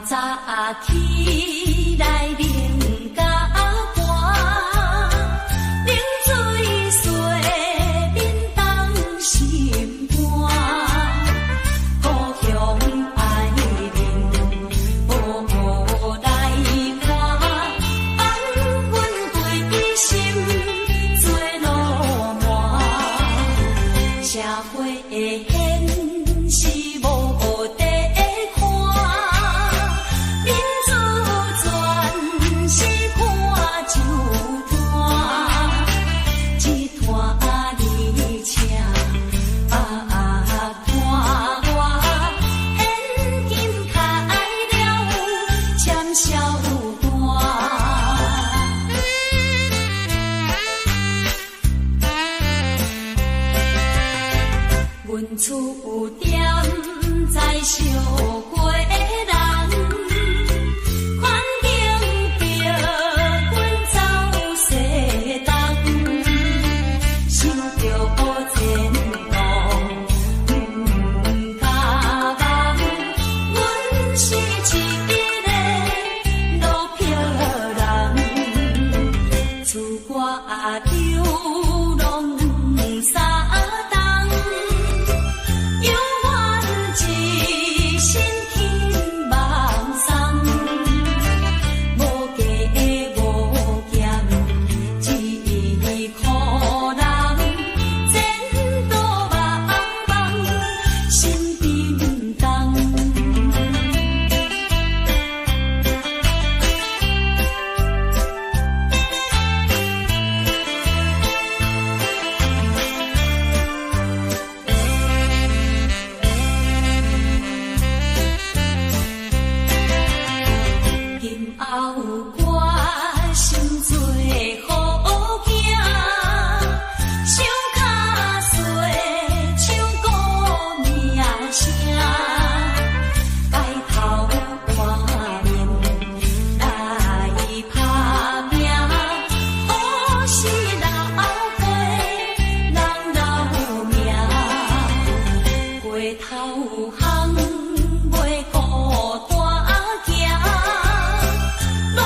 早起來奶甲寒，冷水洗面凍心肝。故鄉愛面無來看，放阮歸心做鱸鰻。社會的現實無得看，民主全是看酒攤，一攤而請百攤外，現金開了簽銷單。阮厝踮在小街人，環境逼阮走西東，想著前途毋敢望，阮是一个落票人，厝外流浪三冬，猶願一身輕放鬆，無加無減一箍人，前途茫茫心沉重。今後決心做好囝，想較細唱鼓名聲，改頭換面來拍拚，好死老輩人留名，回頭巷袂孤單行，路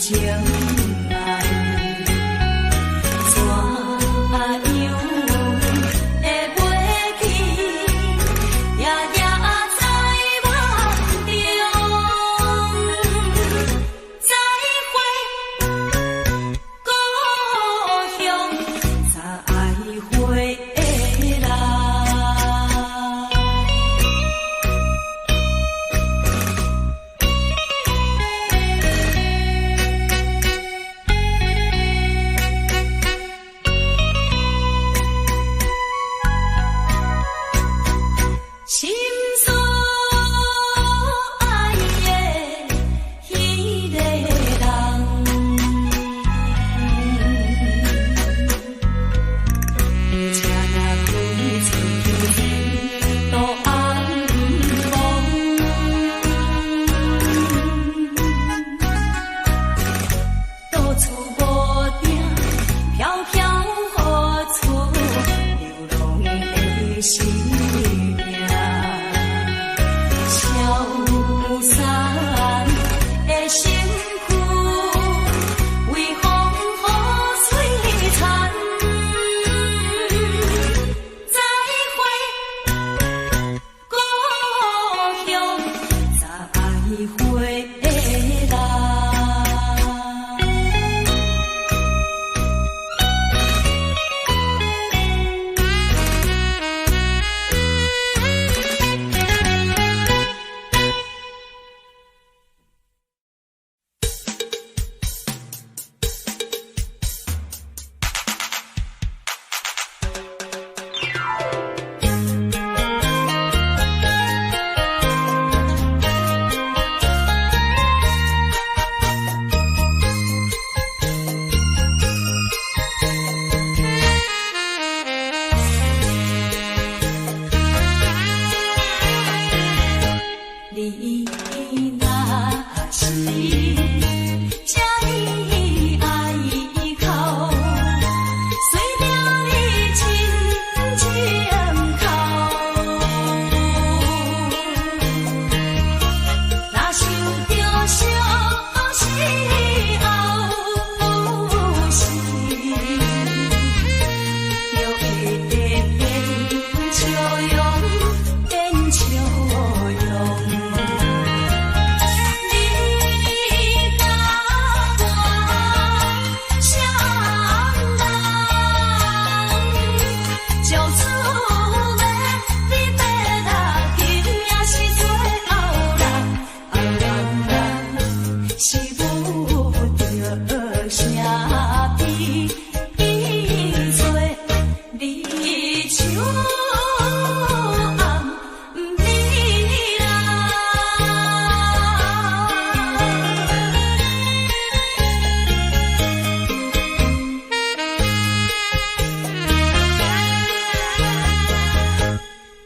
情愛，怎樣會袂記？夜夜在夢中，再會故鄉，再會來。心所愛的彼个人，車若開出去前途暗暛，到處無定，飄飄何處，流浪的生命。消散的身軀，為風雨摧殘。再會故鄉，再會來。你若是這呢愛哭，隨著你深情哭。若想著相思後有時，就會變笑容，變笑容。你佮我相人，就厝欲離別啦，今也是最後人，後人人是無著啥比做你手暗暝啦。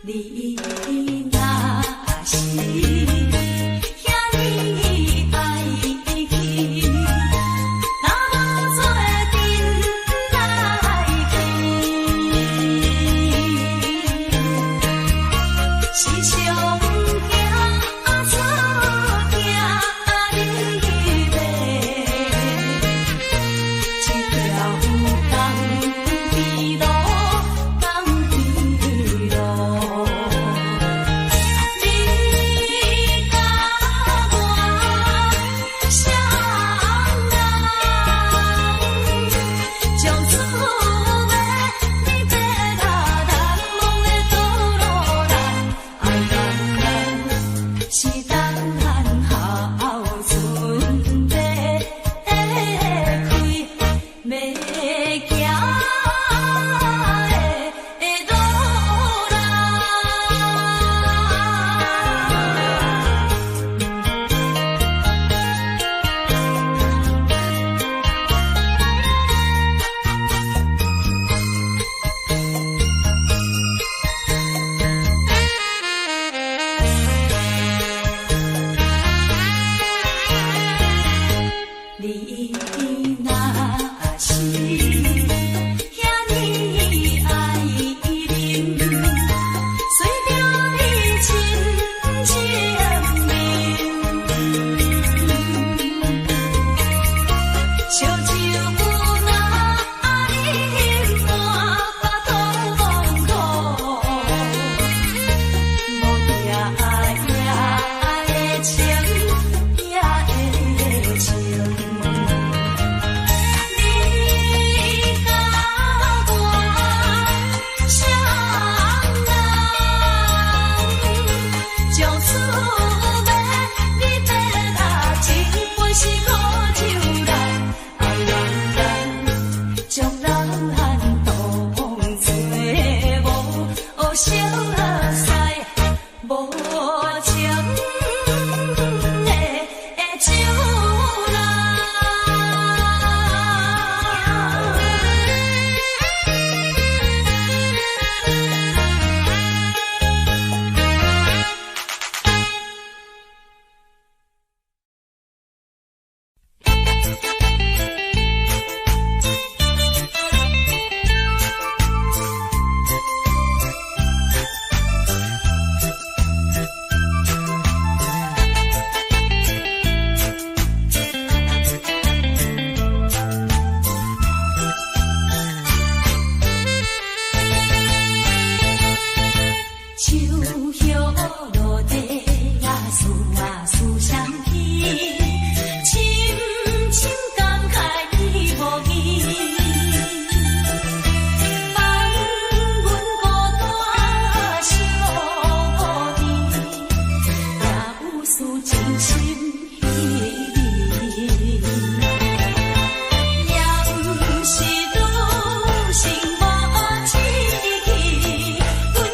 你若是遐呢愛去，若無做陣來去，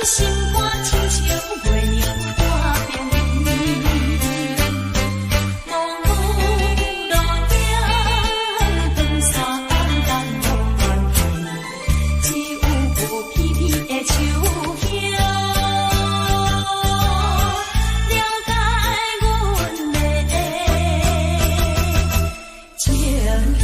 心肝親像月娘半平。望有路頂長線暗淡無關係，只有片片的樹葉，了解阮的情意。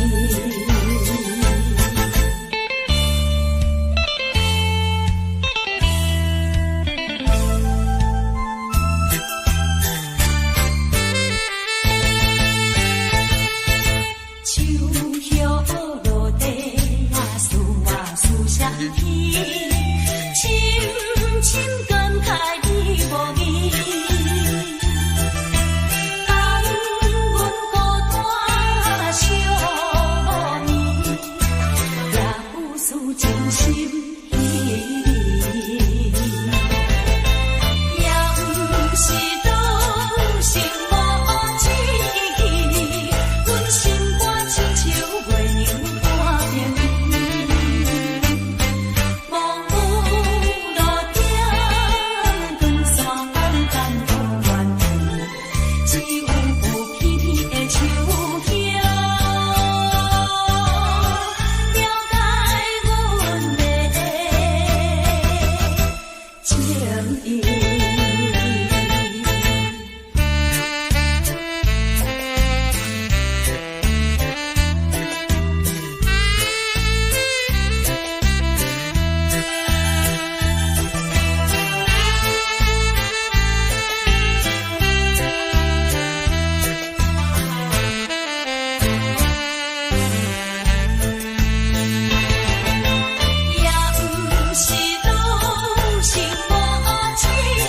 樹葉落地啊，思啊思相天，深深感慨你無疑。當阮孤單寂無眠，也有事情心彼暝。也毋是賭性無志氣，阮心肝親像月娘半平。望有路頂長線暗淡無關係，只有片片的樹葉，了解阮的情意。也毋是賭性無志氣，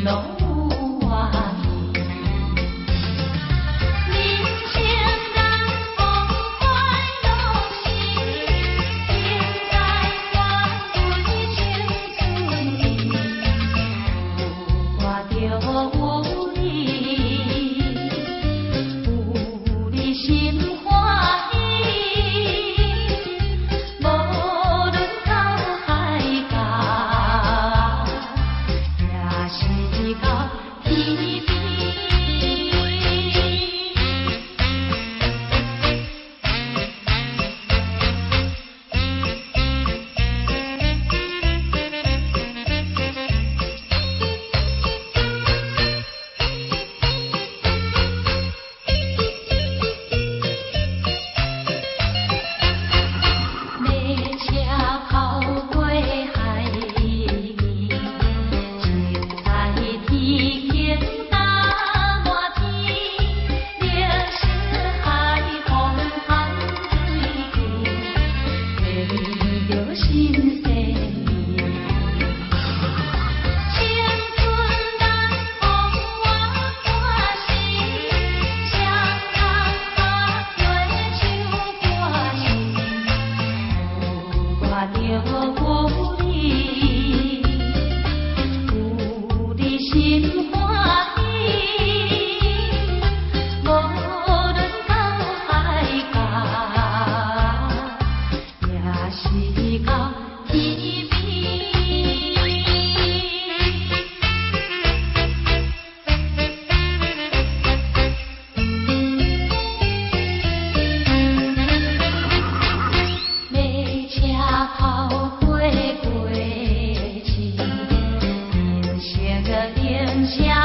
攏有愛。人生難逢快樂時，應該感恩青春意，有我著有你，有你心歡喜。無論到海角，抑是到天邊。馬車跑過海面，七彩天空搭滿天，綠色海風香水甜着新鮮味。青春難逢活歌時，雙人合作唱歌時，有我著有你，有你心歡喜。無論到海角，抑是到天邊。馬車跑過過市，人生的影像。